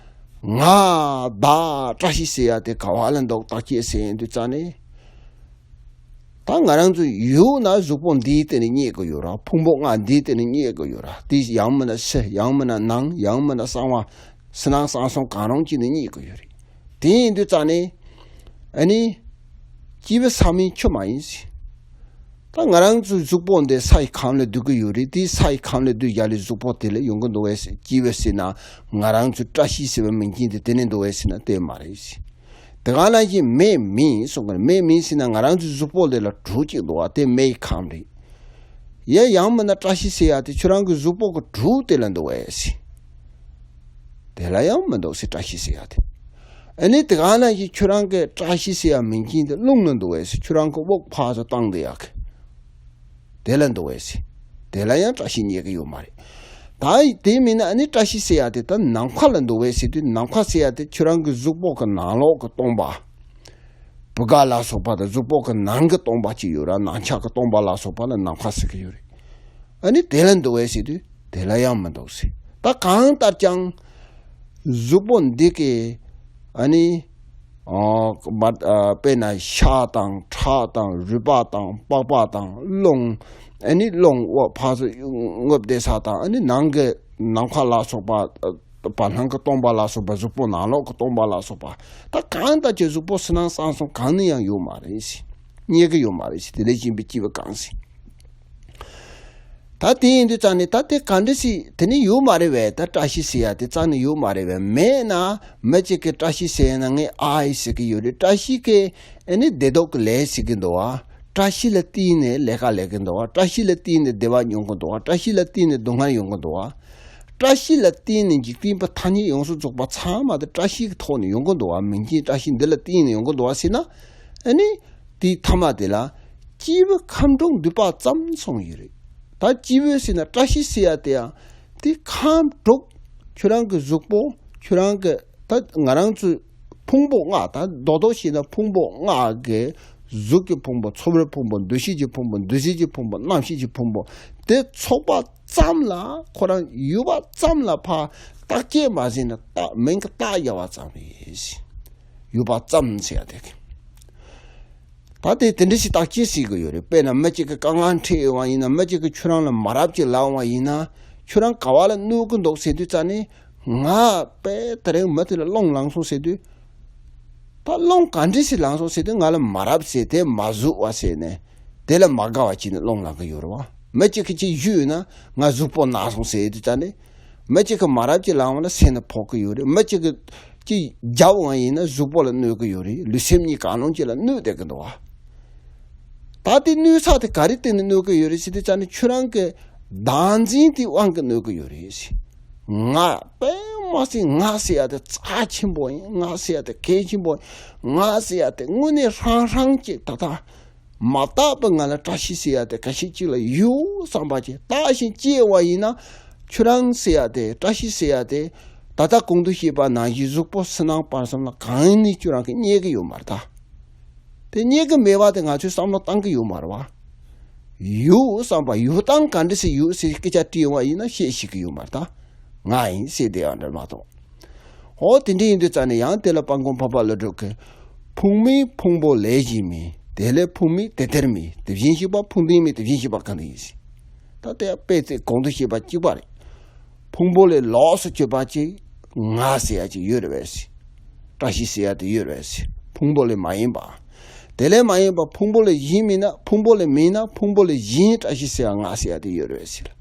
ང་བདག་བཀྲ་ཤིས་ཟེར་ཡ་དེ་ག་བ་ལ་འདུག་བརྟག་དཔྱད་བྱེད་ཡིན་དུས་ཙང་ནས། ད་ང་རང་ཚོ་ཡུལ་ན་གཟུགས་པོ་འདིའི་སྟེང་ནས་རྙེད་ཀྱི་ཡོད་ར། ཕུང་པོ་ལྔ་འདིའི་སྟེང་ནས་རྙེད་ཀྱི་ཡོད་ར། དེ་ཡང་མིན་ན་ཕྱི། ཡང་མིན་ན་ནང་། ཡང་མིན་ན་གསང་བ། ཕྱི་ནང་གསང་གསུམ་གང་རུང་གཅིག་ནས་རྙེད་ཀྱི་ཡོད་རེད། དེ་ཡིན་དུས་ཙང་ནས་ཨ་ནི་སྐྱེས་བུ་ཟག་མེད་ཆུ་མ་ཡིན་ཟེར། ད་ང་རང་ཚོའི་གཟུགས་པོ་འདི་ས་ཡི་ཁམས་ལ་སྡོད་ཀྱི་ཡོད་རེད། དེ་ས་ཡི་ཁམས་ལ་སྡོད་ཡ་ལས་གཟུགས་པོ་དེ་ལ་ཡོང་གི་འདུག་བས་ཟེར། སྐྱེས་བུ་ཟེར་ན་ང་རང་ཚོའི་བཀྲ་ཤིས་ཟེར་བའི་མིང་ཅན་དེ་དེ་ནས་འདུག་བས་ཟེར་ན་དེ་མ་རེད་ཟེར། དེ་ག་ནང་བཞིན་མེ་མེད་གསུངས་གི་རེད། མེ་མེད་ཟེར་ན་ང་རང་ཚོའི་གཟུགས་པོ་འདི་ལ་དྲོད་ཅིག་འདུག་བ། དེ་མེ་ཡི་ཁམས་རེད། ཡ་ཡང་མིན་ན་བཀྲ་ཤིས་ཟེར་ཡ་དེ་ཁྱོད་རང་གི་གཟུགས་པོ་གི་དྲོད་དེ་ལ་འདུག་བས་ཟེར། དེ་ལ་ཡང་མི་འདུག་ཟེར། བཀྲ་ཤིས་ཟེར་ཡ་དེ། ཨ་ནི་དེ་ག་ནང་བཞིན་ཁྱོད་རང་གི་བཀྲ་ཤིས་ཟེར་ཡ་མིང་ཅན་དེ་རླུང་ལ་འདུག་བས་ཟེར། ཁྱོད་རང་གི་དབུགས་ཕར་ཚུར་བཏང་བསྡད་ཡག་གི་དེ་ལ་འདུག་བས་ཟེར། དེ་ལ་ཡང་བཀྲ་ཤིས་རྙེད་ཀྱི་ཡོད་མ་རེད། ད་དེ་མིན་ན་ཨ་ནི་བཀྲ་ཤིས་ཟེར་ཡ་དེ་ད་ནམ་མཁའ་ལ་འདུག་བས་ཟེར་དུས། ནམ་མཁའ་ཟེར་ཡ་དེ་ཁྱོད་རང་གི་གཟུགས་པོ་གི་ནང་ལོགས་ཀྱི་སྟོང་པ། བུ་ག་ལ་སོགས་པ་དང་གཟུགས་པོ་གི་ནང་གི་སྟོང་པ་ཅིག་ཡོད་ར། ནང་ཆ་གི་སྟོང་པ་ལ་སོགས་པ་ལ་ནམ་མཁའ་ཟེར་གི་ཡོད་རེད། ཨ་ནི་དེ་ལ་འདུག་བས་ཟེར་དུས་དེ་ལ་ཡང་མི་འདུག་ཟེར། ད་གང་ལྟར་ཀྱང་གཟུགས་པོ་འདི་གི་ཨ་ནི་ཨ་མ་ཨ་དཔེར་ན་ཤ་དང་ཁྲག་དང་རུས་པ་དང་པགས་པ་དང་རླུང་། ཨ་ནི་རླུང་དབུགས་ཕར་ཚུར་རྔུབ་བསྡད་ས་དང་། ཨ་ནི་ནང་གི་ནམ་མཁའ་ལ་སོགས་པ། བར་སྣང་གི་སྟོང་པ་ལ་སོགས་པ། གཟུགས་པོ་ནང་ལོགས་ཀྱི་སྟོང་པ་ལ་སོགས་པ། ད་གང་ལྟར་ཀྱང་གཟུགས་པོ་ཕྱི་ནང་གསང་གསུམ་གང་ནས་ཡང་ཡོད་མ་རེད་ཟེར། རྙེད་ཀྱི་ཡོད་མ་རེད་ཟེར། དེ་ལས་གཞན་པའི་སྐྱེ་བོ་གང་ཟེར། ད་དེ་ཡིན་དུས་ཙང་ནས་ད་དེ་ག་འདྲ་ཟེར། དེ་ནི་ཡོད་མ་རེད་བས། ད་བཀྲ་ཤིས་ཟེར་ཡ་དེ་རྩ་ནས་ཡོད་མ་རེད་བས། མེད་ན་མི་གཅིག་གིས་བཀྲ་ཤིས་ཟེར་ན་ངས་ཨ་ཡི་ཟེར་གི་ཡོད་རེད། བཀྲ་ཤིས་ཀྱི་ཨ་ནི་བདེ་སྡུག་གི་ལས་ཟེར་གི་འདུག་བ། བཀྲ་ཤིས་ལ་བརྟེན་ནས་ལས་ཀ་ལས་གི་འདུག་བ། བཀྲ་ཤིས་ལ་བརྟེན་ནས་བདེ་བ་མྱོང་གི་འདུག་བ། བཀྲ་ཤིས་ལ་བརྟེན་ནས་སྡུག་བསྔལ་ཡོང་གི་འདུག་བ། བཀྲ་ཤིས་ལ་བརྟེན་ནས་འཇིག་རྟེན་པ་ཐ་སྙད་ཡོངས་སུ་རྫོགས་པ་ཚང་མ་དེ་བཀྲ་ཤིས་ཀྱི་ཐོག་ནས་ཡོང་གི་འདུག་བ། མིང་ཅན་བཀྲ་ཤིས་འདི་ལ་བརྟེན་ནས་ཡོང་གི་འདུག་བ་ཟེར་ན། ཨ་ནི་དེའི་མཐའ་མ་དེ་ལ་སྐྱེས་བུ་ཁམས་དྲུག་འདུས་པ་ཙམ་གསུངས་ཡོད་རེད། ད་སྐྱེས་བུ་ཟེར་ན་བཀྲ་ཤིས་ཟེར་ཡ་དེ་ཡང་དེ་ཁམས་དྲུག་ཁྱོད་རང་གི་གཟུགས་པོ། ཁྱོད་རང་གི་ད་ང་རང་ཚོའི་ཕུང་པོ་ལྔ། ད་རྡོག་རྡོག་བྱས་ན་ཕུང་པོ་ལྔ་གི། གཟུགས་ཀྱི་ཕུང་པོ། ཚོར་བའི་ཕུང་པོ། འདུ་ཤེས་ཀྱི་ཕུང་པོ། འདུ་བྱེད་ཀྱི་ཕུང་པོ། རྣམ་ཤེས་ཀྱི་ཕུང་པོ། དེ་ཚོགས་པ་ཙམ་ལ། ཁོ་རང་ཡོད་པ་ཙམ་ལ་ཕར་བརྟག་དཔྱད་མ་བྱས་ན་རྟགས་མིང་གི་རྟགས་ཡལ་བ་ཙམ་རེད། ཡོད་པ་ཙམ་ཟེར་ཡ་དེ་གི། ད་དེ་དེ་འདྲ་ཞིག་བརྟག་དཔྱད་བྱེད་དགོས་ཡོད་རེད། དཔེར་ན་མི་གཅིག་གིས་དཀའ་ངལ་འཕྲད་ཡོང་བ་ཡིན་ན། མི་གཅིག་གིས་ཁྱོད་རང་ལ་མ་རབས་ཅིག་ལབ་འོང་བ་ཡིན་ན། ཁྱོད་རང་ག་བ་ལ་གནོད་ཀྱི་འདུག་ཟེར་དུས་ཙང་ནས། ང་དཔེ་དེ་རིང་མི་དེ་ལ་རླུང་ལངས་སོང་ཟེར་དུས། ད་རླུང་ག་འདྲ་ཞིག་ལངས་སོང་ཟེར་དུས། ང་ལ་མ་རབས་ཟེར། དེ་མ་བཟོད་པ་ཟེར་ནས། དེ་ལ་མ་དགའ་བ་བྱས་ནས་རླུང་ལངས་ཀྱི་ཡོད་རེད་བ། མི་གཅིག་གིས་ཅིག་གཞུས་ན་ང་གཟུགས་པོ་ན་སོང་ཟེར་དུས་ཙང་ནས། མི་གཅིག་གིས་མ་རབས་ཅིག་ལངས་པ་ན་སེམས་ནང་ཕོག་གི་ཡོད་རེད། མི་གཅིག་གིས་ཅིག་རྒྱབ་འོང་ཡིན་ན་གཟུགས་པོ་ལ་གནོད་གི་ཡོད་རེད། ལུས་སེམས་གཉིས་གང་རུང་གཅིག་ལ་གནོད་བསྡད་གི་འདུག་བ། ད་དེ་གནོད་ས་དེ་ག་རེ་བརྟེན་ནས་གནོད་གི་ཡོད་རེད་ཟེར་དུས་ཙང་ནས། ཁྱོད་རང་གི་ བདག་འཛིན་དེའི་དབང་གིས་གནོད་ཀྱི་ཡོད་རེད་ཟེར། ང་དཔེ་མ་སྲིད་ང་ཟེར་ཡ་དེ་རྩ་ཆེན་པོ་ཡིན། ང་ཟེར་ཡ་དེ་གལ་ཆེན་པོ་ཡིན། ང་ཟེར་ཡ་དེ་དངོས་གནས་ཧྲང་ཧྲང་ཅིག་ད་ལྟ་མ་བརྟགས་པའི་ང་ལ་བཀྲ་ཤིས་ཟེར་ཡ་དེ་ག་ཤེད་ཅིག་ལ་ཡོད་བསམ་པ་ཅིག་བརྟགས་ཤིང་དཔྱད་པ་ཡིན་ན། ཁྱོད་རང་ཟེར་ཡ་དེ་བཀྲ་ཤིས་ཟེར་ཡ་དེ་ད་ལྟ་གོང་དུ་བཤད་པ་ནང་བཞིན་གཟུགས་པོ་སུན་སྣང་སྤར་གསུམ་ལ་གང་ནས་ཁྱོད་རང་གིས་རྙེད་ཀྱི་ཡོད་མ་རེད་ད། དེ་རྙེད་ཀྱི་མེད་པ་དེ་ང་ཚོས་བསམ་བློ་བཏང་གི་ཡོད་མ་རེད་བ། ཡོད་བསམ་པ་ཡོད་སྟངས་ག་འདྲ་ཞིག་ཡོད་ཟེར་སྐད་ཆ་དྲིས་པ་ཡིན་ན་བཤད་ཤེས་ཀྱི་ཡོད་མ་རེད་ད། ང་ཡིན་ཟེར་བསྡད་པ་འདྲ་མ་གཏོགས། འོ་དེ་འདྲ་ཡིན་དུས་ཙང་ནས་ཡང་དེ་ལ་དཔལ་མགོན་འཕགས་པ་ཀླུ་སྒྲུབ་ཀྱིས། ཕུང་མེད་ཕུང་པོ་ལས་གཞན་མེད། དེ་ལས་ཕུང་མེད་དེ་དེར་མེད། དེ་བཞིན་གཤེགས་པ་ཕུང་ལྡན་མེད། དེ་བཞིན་གཤེགས་པ་གང་དུ་ཡིན་ཟེར། ད་དེ་དཔེ་ཚིག་གོང་དུ་བཤད་པ་གཅིག་པ་རེད། ཕུང་པོ་ལས་ལོགས་སུ་གྱུར་པ་ཅིག་ང་ཟེར་ཡ་ཅིག་ཡོད་རེད་པས་ཟེར། བཀྲ་ཤིས་ཟེར་ཡ་དེ་ཡོད་རེད་པས་ཟེར། ཕུང་པོ་ལས་མ་ཡིན་པ། དེ་ལས་མ་ཡིན་པ་ཕུང་པོ་ལས་གཞན་མིན་ན། ཕུང་པོ་ལས་མིན་ན་ཕུང་པོ་ལས་གཞན་བཀྲ་ཤིས་ཟེར་ཡ་ང་ཟེར་ཡ་དེ་ཡོད་རེད་པས་ཟེར།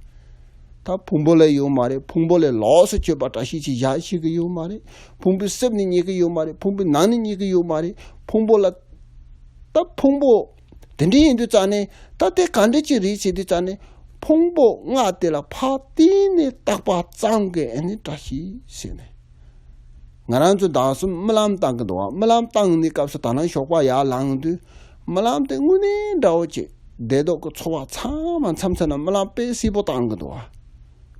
ད་ཕུང་པོ་ལས་ཡོད་མ་རེད། ཕུང་པོ་ལས་ལོགས་སུ་གྱུར་པ་བཀྲ་ཤིས་ཅིག་བཞག་ཤེས་ཀྱི་ཡོད་མ་རེད། ཕུང་པོའི་གསེབ་ནས་རྙེད་ཀྱི་ཡོད་མ་རེད། ཕུང་པོའི་ནང་ནས་རྙེད་ཀྱི་ཡོད་མ་རེད། ཕུང་པོ་ལ། ད་ཕུང་པོ་དེ་འདྲ་ཡིན་དུས་ཙང་ནས་ད་དེ་ག་འདྲ་ཅིག་རེད་ཟེར་དུས་ཙང་ནས། ཕུང་པོ་ལྔ་དེ་ལ་ཕར་བལྟས་ནས་བརྟགས་པ་ཙམ་གྱིས་ཨ་ནི་བཀྲ་ཤིས་ཟེར་ནས། ང་རང་ཚོ་ད་གཟོད་རྨི་ལམ་བཏང་གི་འདུག་བ། རྨི་ལམ་བཏང་ནས་སྐབས་སུ་ད་ནང་ཞོགས་པ་ཡར་ལངས་དུས་རྨི་ལམ་དེ་དངོས་གནས་འདྲ་བོ་ཅིག་བདེ་སྡུག་གི་ཚོར་བ་ཚང་མ་མཚམས་མཚམས་ན་རྨི་ལམ་དཔེ་གསལ་པོ་བཏང་གི་འདུག་བ།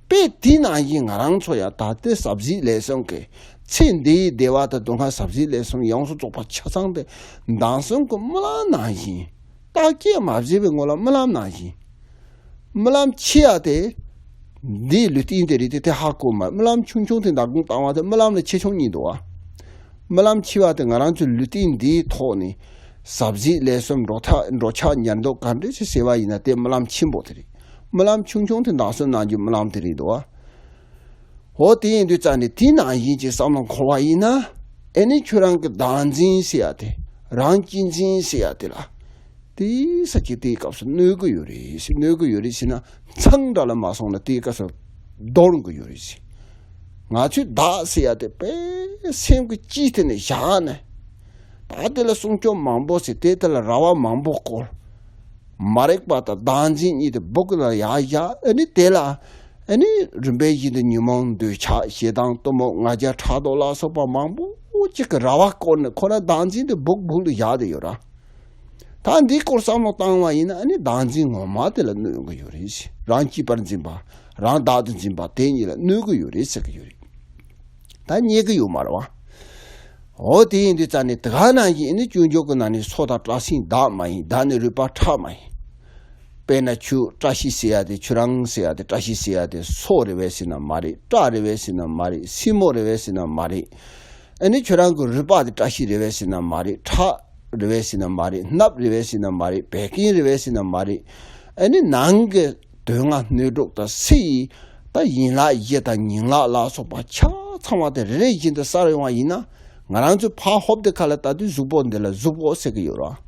དཔེ་དེ་ནང་བཞིན་ང་རང་ཚོ་ཡང་ད་ལྟའི་ཟབ་གཟིགས་ལས་གསུམ་གྱི་ཚེ་འདིའི་བདེ་བ་དང་སྡུག་བསྔལ། ཟབ་གཟིགས་ལས་གསུམ་ཡོངས་སུ་རྫོགས་པ་ཆ་ཚང་དེ་མདང་གསུམ་གྱི་རྨི་ལམ་ནང་བཞིན། བརྟག་དཔྱད་མ་བྱས་པའི་སྔོན་ལ་རྨི་ལམ་ནང་བཞིན། རྨི་ལམ་ཆེ་ཡ་དེ་འདིའི་ལུས་རྟེན་དེ་རེད་དེ་དེ་ཧ་གོ་མ། རྨི་ལམ་ཆུང་ཆུང་དེ་མདང་དགོང་བཏང་བ་དེ་རྨི་ལམ་ལས་ཆེ་ཆུང་གཉིས་འདུག་བ། རྨི་ལམ་ཆེ་བ་དེ་ང་རང་ཚོའི་ལུས་རྟེན་འདིའི་ཐོག་ནས་ཟབ་གཟིགས་ལས་གསུམ་འགྲོ་ཐག་འགྲོ་འཆག་ཉལ་འདུག་ག་འདྲ་ཞིག་ཟེར་བ་ཡིན་ན་དེ་རྨི་ལམ་ཆེན་པོ་དེ་རེད། རྨི་ལམ་ཆུང་ཆུང་དེ་མདང་གསུམ་ནང་གི་རྨི་ལམ་དེ་རེད་འདུག་བ། འོ་དེ་ཡིན་དུས་ཙང་ནས་དེ་ནང་བཞིན་གྱི་བསམ་བློ་འཁོར་བ་ཡིན་ན། ཨེ་ནི་ཁྱོད་རང་གི་བདག་འཛིན་ཟེར་ཡ་དེ། རང་གཅེས་འཛིན་ཟེར་ཡ་དེ་ལ། དེའི་ས་ཀྱི་དེའི་སྐབས་སུ་གནོད་ཀྱི་ཡོད་རེད་ཟེར། གནོད་ཀྱི་ཡོད་རེད་ཟེར་ན་མཚང་འདྲ་ལ་མ་སོང་ན་དེའི་སྐབས་སུ་འདོར་གྱི་ཡོད་རེད་ཟེར། ང་ཚོས་བདག་ཟེར་ཡ་དེ་དཔེ་སེམས་ཀྱི་དཀྱིལ་དེ་ནས་བཞག་ནས། ད་དེ་ལ་སྲུང་སྐྱོབ་མང་པོ་བྱས། དེ་དེ་ལ་ར་བ་མང་པོ་བསྐོར། མ་རིག་པ་དང་བདག་འཛིན་གཉིས་དེ་སྦུག་ལ་ཡར་བཞག་ཨ་ནི་དེ་ལ་ཨ་ནི་རིམ་པས་བཞིན་དུ་ཉོན་མོངས་འདོད་ཆགས་ཞེ་སྡང་གཏི་མུག་ང་རྒྱལ་ཕྲག་དོག་ལ་སོགས་པ་མང་པོ་ཅིག་གི་ར་བ་བསྐོར་ནས་ཁོ་རང་བདག་འཛིན་དེ་སྦུག་སྦུག་ལ་བཞག་བསྡད་ཡོད་ར། ད་འདི་སྐོར་བསམ་བློ་བཏང་བ་ཡིན་ན་ཨ་ནི་བདག་འཛིན་ངོ་མ་དེ་ལ་གནོད་ཀྱི་ཡོད་རེད་ཟེར། རང་གཅེས་པར་འཛིན་པ། རང་བདག་ཏུ་འཛིན་པ་དེ་གཉིས་ལ་གནོད་ཀྱི་ཡོད་རེད་ཟེར་གྱི་ཡོད་རེད། ད་རྙེད་ཀྱི་ཡོད་མ་རེད་བ། འོ་དེ་ཡིན་དུས་ཙང་ནས་དེ་ག་ནང་བཞིན་ཨ་ནི་སྤྱོད་འཇུག་གི་ནང་ནས་སོ་དང་སྐྲ་སེན་བདག་མ་ཡིན། བདག་ནི་རུས་པ་ཁྲག་མ་ཡིན། དཔེར་ན་ཁྱོད་བཀྲ་ཤིས་ཟེར་ཡ་དེ་ཁྱོད་རང་ཟེར་ཡ་དེ་བཀྲ་ཤིས་ཟེར་ཡ་དེ་སོ་རེད་པས་ཟེར་ན་མ་རེད། སྐྲ་རེད་པས་ཟེར་ན་མ་རེད། སེན་མོ་རེད་པས་ཟེར་ན་མ་རེད། ཨ་ནི་ཁྱོད་རང་གི་རུས་པ་དེ་བཀྲ་ཤིས་རེད་པས་ཟེར་ན་མ་རེད། ཁྲག་རེད་པས་ཟེར་ན་མ་རེད། སྣབས་རེད་པས་ཟེར་ན་མ་རེད། བད་ཀན་རེད་པས་ཟེར་ན་མ་རེད། ཨ་ནི་ནང་གི་དོན་ལྔ་སྣོད་དྲུག་དང་ཚེ་ཡི་ད་ཡན་ལག་བཞི་དང་ཉིང་ལག་ལ་སོགས་པ་ཆ་ཚང་བ་དེ་རེ་རེ་བཞིན་དུ་གསལ་ཡོང་བ་ཡིན་ན། ང་རང་ཚོའི་ཕར་ཧོབ་དེ་ཁ་ལ་ལྟ་དུས་གཟུགས་པོ་འདི་ལ་གཟུགས་པོ་ཟེར་གྱི་ཡོད་ར།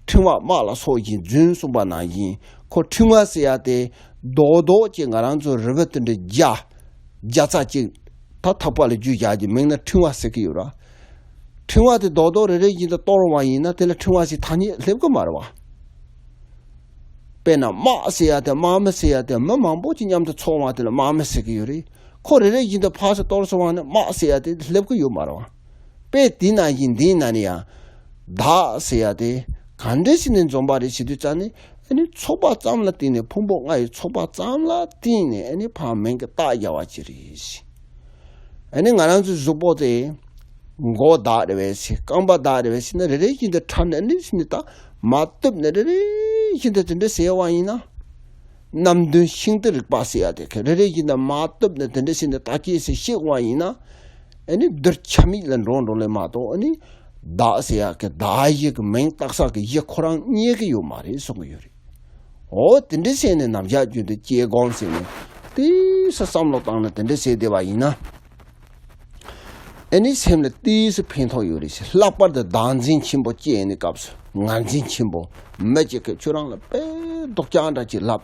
ཕྲེང་བ་དམག་ལ་སོགས་བཞིན་རྫུན་གསུངས་པ་ནང་བཞིན་ཁོ་ཕྲེང་བ་ཟེར་ཡ་དེ་རྡོག་རྡོག་ཅིག་ང་རང་ཚོའི་རི་བོ་དེ་འདྲ་བརྒྱ་བརྒྱ་རྩ་གཅིག་ད་ཐག་པ་ལ་རྒྱུ་བཞག་གི་མིང་ལ་ཕྲེང་བ་ཟེར་གྱི་ཡོད་ར། ཕྲེང་བ་དེ་རྡོག་རྡོག་རེ་རེ་བཞིན་དུ་གཏོར་བ་ཡིན་ན་དེ་ལ་ཕྲེང་བ་ཞིག་ཐ་སྙད་སླེབས་ཀྱི་མ་རེད་བ། དཔེར་ན་དམག་ཟེར་ཡ་དེ་དམག་མི་ཟེར་ཡ་དེ་མི་མང་པོ་ཅིག་མཉམ་དུ་འཚོགས་པ་དེ་ལ་དམག་མི་ཟེར་གྱི་ཡོད་རེད། ཁོ་རེ་རེ་བཞིན་དུ་ཕར་ཚུར་གཏོར་སོང་བ་ནི་དམག་ཟེར་ཡ་དེ་སླེབས་ཀྱི་ཡོད་མ་རེད་བ། དཔེ་དེ་ནང་བཞིན་འདིའི་ནང་ནས་ཡང་བདག་ཟེར་ཡ་དེ་ག་འདྲ་ཞིག་ནས་འཛོམས་པ་རེད་ཟེར་དུས་ཙང་ནས་ཨ་ནི་ཚོགས་པ་ཙམ་ལ་བརྟེན་ནས་ཕུང་པོ་ལྔ་ཡི་ཚོགས་པ་ཙམ་ལ་བརྟེན་ནས་ཨ་ནི་ཕར་མིང་གི་རྟགས་སྦྱར་བ་ཅིག་རེད། ཨ་ནི་ང་རང་ཚོའི་གཟུགས་པོ་དེ། མགོ་བདག་རེད་པས་ཟེར། རྐང་པ་བདག་རེད་པས་ཟེར་ན་རེ་རེ་བཞིན་དུ་ཕྲ་ནས་ཨ་ནི་ཟེར་ནས་ད་མ་བཏུབ་ནས་རེ་རེ་བཞིན་དུ་དེ་འདྲ་ཟེར་བ་ཡིན་ན། རྣམ་བདུན་ཤིང་རྟ་རིག་པ་ཟེར་ཡ་དེ་ག་རེ་རེ་བཞིན་དུ་མ་བཏུབ་ནས་དེ་འདྲ་ཟེར་ནས་བརྟག་དཔྱད་ཟེར་བཤད་པ་ཡིན་ན། ཨ་ནི་རྡུལ་ཆ་མེད་ལ་འགྲོ་འགྲོ་ལས་མ་གཏོགས་ཨ་ནི་བདག་ཟེར་ཡ་གི་བདག་གཞི་གི་མིང་བཏགས་ས་གི་གཞི་ཁོ་རང་རྙེད་ཀྱི་ཡོད་མ་རེད་གསུང་གི་ཡོད་རེད། འོ་དེ་འདྲ་བྱས་ནས་ནམ་ཞག་རྒྱུན་དུ་སྐྱེ་སྒོམ་བྱས་ནས་ཏོག་ཙམ་བསམ་བློ་བཏང་ནས་དེ་འདྲ་བྱས་བསྡད་པ་ཡིན་ན། ཨ་ནི་སེམས་ལ་ཏོག་ཙམ་ཕན་ཐོགས་ཡོད་རེད་ཟེར། ལྷག་པར་དུ་བདག་འཛིན་ཆེན་པོ་སྐྱེས་ནས་སྐབས་སུ་ང་འཛིན་ཆེན་པོ། མི་གཅིག་གིས་ཁྱོད་རང་ལ་དཔེ་སྡུག་ཅག་འདྲ་ཅིག་ལབ།